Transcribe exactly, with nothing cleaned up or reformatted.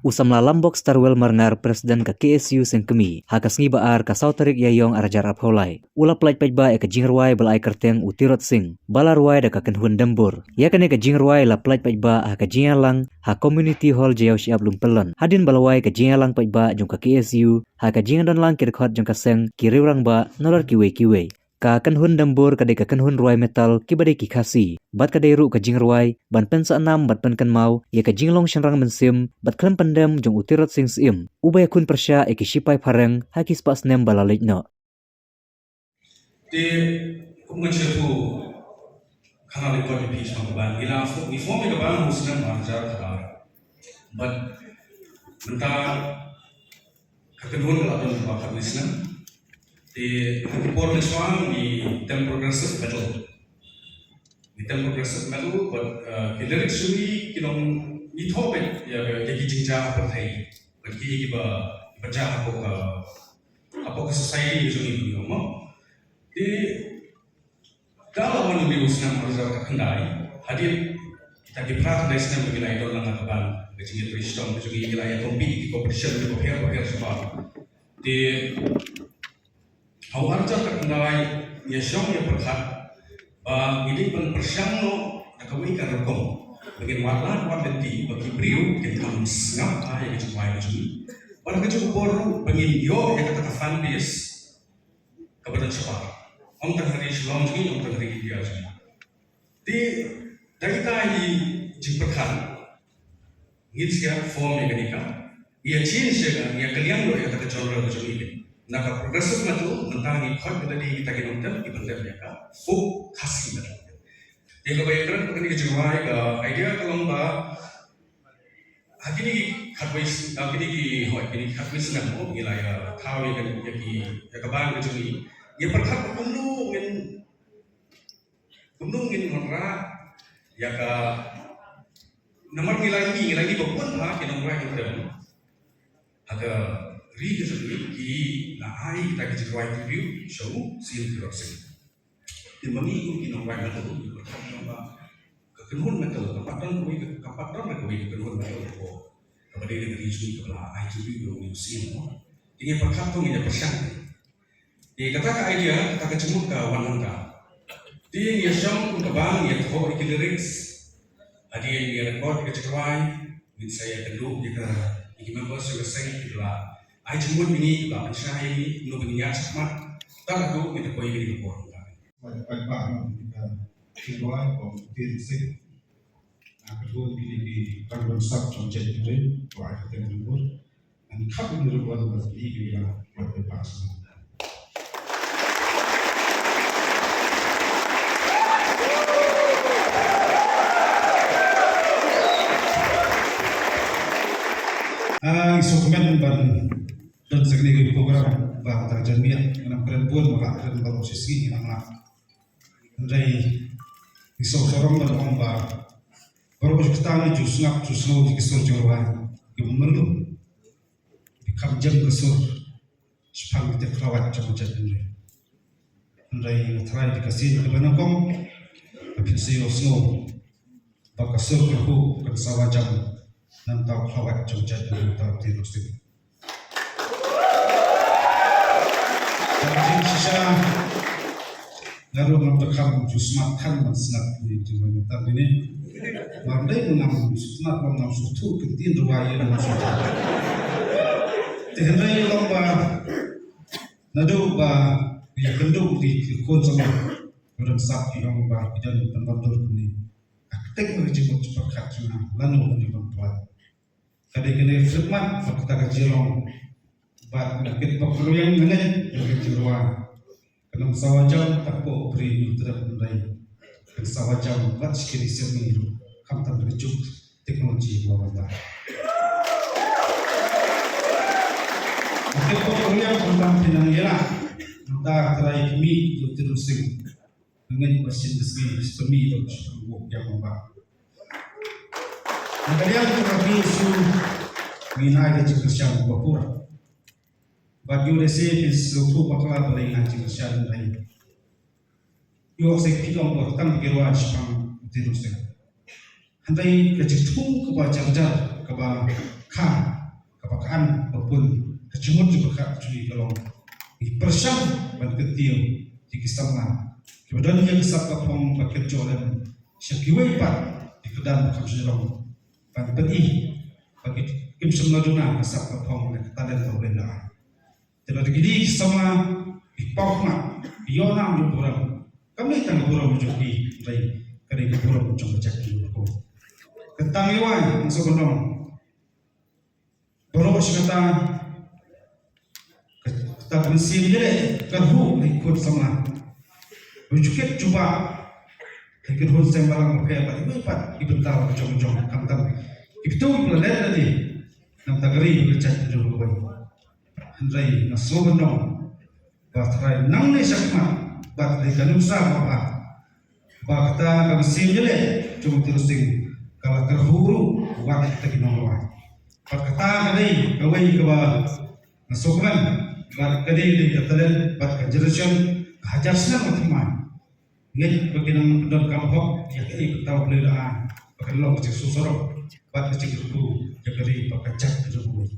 U samla Lambok Starwell Marngar, President ka K S U Sengkmie, ha ka sngi ba ar ka saw tarik Ïaïong arhajar arphew lai, u la pyllait paidbah ïa ka jingrwai ba la ai kyrteng U Tirot Sing, ba la rwai da ka kynhun Dembur. Ïa kane ka jingrwai la pyllait paidbah ha ka jingïalang ha Community Hall Jaiaw Shyiap Lyngpyllon, hadien ba la wai ka jingïalang paidbah jong ka K S U ha ka jingdonlang ki dkhot jong ka seng, ki riew rangbah, nalor kiwei kiwei. Ka kynhun Dembur ka dei ka kynhun rwai metal kiba dei ki Khasi, bad ka dei ruh ka jingrwai ban pynsah nam bad pynkynmaw ïa ka jinglong shynrang mynsiem bad khlem pyndem jong U Tirot Sing Syiem, uba ïakhun pyrshah ïa ki shipai phareng ha ki spah snem ba la leit noh. Te kum nga shu khana record ïa phi shaphang ka band, ngi la form, ngi form ïa ka band ha u snem arhajar khatar. Bad mynta ka kynhun ka la don kaba khatwei snem. Te ha ki por mynshwa ngi tem progressive metal. Ngi tem progressive metal, bad, uh, ki lyrics jong ngi ki long, ngi thoh beit ïa, ïa ki jingjia ha pyrthei, bad ki kiba, kiba jia hapoh ka, hapoh ka society jong ngi, mo. Te da la wan ïa u snem arhajar khatkhyndai, hadien kita ki phra khyndai snem ba ngi la ïadon lang ha ka band, ka jingïatreilang jong ngi, ngi la ïa compete ïa ki competition kiba pher bapher shabar. Te ha u arhajar khatkhyndai ngi ïa shong ïa pyrkhat ba ngi dei ban pyrshang noh da kawei ka rukom ba ngin wad lad wad lynti ba ki briew kin kham sngap ïa ka jingrwai ka jong ngi. Bad ha ka jong ka por ruh ba ngin ïoh ïa kata ka fan base kaba don shabar, ym tang ha ri Shillong jong ngi, ym tang ha ri India jong ngi. Te da kita ki jingpyrkhat ngin sa form ïa kane ka, ïa change ïa ka, ïa kylliang ïa kata ka genre ka jong ngi. Na ka progressive metal mynta ngi khot kita, dei kita ki nongtem kiba tem ïa ka folk Khasi metal. Te kaba ïakren bad kane ka jingrwai, ka idea ka long ba ha kine ki khatwei, ha kine ki, hooid, kine ki khatwei snem, mo, ngi la ïa thaw ïa ka, ïa ki, ïa ka band ka jong ngi. Ngi pyrkhat ba kumno ngin, kumno ngin wanrah ïa ka, namar ngi la ïohi, ngi la ïohi ba bun ha ki nongrwai nongtem ha ka ri ka jong ngi ki la ai kita ki jingrwai tribute sha u Syiem Tirot Sing. Te ma ngi kum ki nongrwai metal, ngi pyrkhat ba ka kynhun metal kam pat don kawei, kam pat don kawei ka kynhun metal hapoh kaba dei na ka ri jong ngi kaba la ai tribute ïa u Syiem, mo. Te ngi pyrkhat, to ngin ïa pyrshang. Te kata ka idea, kata ka jingmut ka wan lyngba. Te ngi ïa shong kum ka band, ngi ïa thoh ïa ki lyrics, hadien ngi ïa record ïa ka jingrwai, ngin sa ïa kynduh ïa ka, ïa ki members jong ka seng kiba la ai jingmut ïa ngi, kiba la pynshai ïa ngi kumno ba ngin ïaid shakhmat. Tad haduh ngin da poi ïa kane ka por. Bad, bad, bad, ka jingrwai, ko, tin, sik. Na ka thun kine ki rangbah sap jong jaitbynriew, ko, ai ka kyrteng Dembur. Ngan khap ïa ki reward ba ki, ki la, wat, bad, bad, sap. Ah, ngi sngewkmen ban don sa kane ka program ba ha ka janmiet, ngan ym kren bun, ba la kren baroh shi sngi ngi nang lah. Hynrei ngi sngewsarong ban ong ba baroh shi katta ngi ju sngap ju sngew ïa ki sur jingrwai kiba myrlum, ki kham jem ka sur shaphang ki tyrkhawait jong ka jaitbynriew. Hynrei nga tharai da ka sien kaba nyngkong, ka phin sa ïohsngew ba ka sur kyrhuh kan sawa jam na bynta u khlawait jong ka jaitbynriew, uta u Tirot Sing. Ka jingshisha nga ruh ngam da kham ju smat than ban sngap ïa ki jingrwai mynta kine. Mar dei ngam sngap, ngam sngewthuh ktien rwai, ngam sngewthuh. Te hynrei long ba naduh ba ïakynduh ïa ki khun samla, ba don sap, ki ong ba ki don pynban dur kumne. Ka kyrteng ka jingmut jingpyrkhat jong nga lano lano ban pynlait. Ka dei kane, khidmat bad kata ka jinglong. Bad nga kit bad ka rwiang nga ngeit ïa ka jingrwai kan ym sawa jam tang hapoh u Bri u Tyrrep, hynrei kan sawa jam bad shi ki ri syrni ruh, khamtam da ka juk teknoloji ba mynta. Nga kit bad ka rwiang, khamtam phi nang ïa la mynta ka trai kmie u Tirot Sing. Nga ngeit ba shisien ka sngi shi pynmih ïa u shu pynbok ïa u ba. Na ka liang jong ka P S U ngin ai ka jingkyrshan ba pura. Bad ïoh lehse phi sngewthuh bakla balei nga ai jingkyrshan, hynrei ïoh lehse phi ong ba tang ki rwai shaphang u Tirot Sing. Hynrei ka jingthmu kaba jar jar kaba kha Ka an ba pun ka jingmut jong ka jong ngi ka long, ngi pyrshang ban kyntiew ïa ki samla kiba don ïa ka sap ka phong ba kin jooh lem sha kiwei pat ki kyrdan ba kham shynrong, ban pyni ba ki kim shym la duna ka sap ka phong ne ka talent ba U Blei u la ai. Te lada kine ki samla ki pawkhmat, ki ïoh nam jong burom, kam dei tang ka burom jong ki, hynrei ka dei ka burom jong ka jaitbynriew baroh. Kata ngi wan, nga sngewbha ban ong, baroh shi katta, kata ka mynsiem ïaleh kyrhuh ha ki khun samla, ba ju kit jubab ha ki kynhun seng balang bapher bad kiwei pat ki bynta la jong jong, khamtam kiba tu kiba la leh lade na ka bynta ka ri bad ka jaitbynriew kawei. Hynrei nga sngewbha ban ong ba tharai nangne shakhmat bad dei ka nuksa kaba bha ba kata ka mynsiem ïaleh jong u Tyrus Sing ka la kyrhuh ruh wat kita ki nongrwai. Bad kata ka dei kawei kaba nga sngewkmen bad ka dei, dei ka talent bad ka generation ka hajar snem ba thymmai. Ngeit ba kin nang pyndonkam hok ïa kaei kata U Blei u la ai ba kan long ka jingsngewsarong bad ka jingkyrkhu ïa ka ri bad ka jaitbynriew kawei.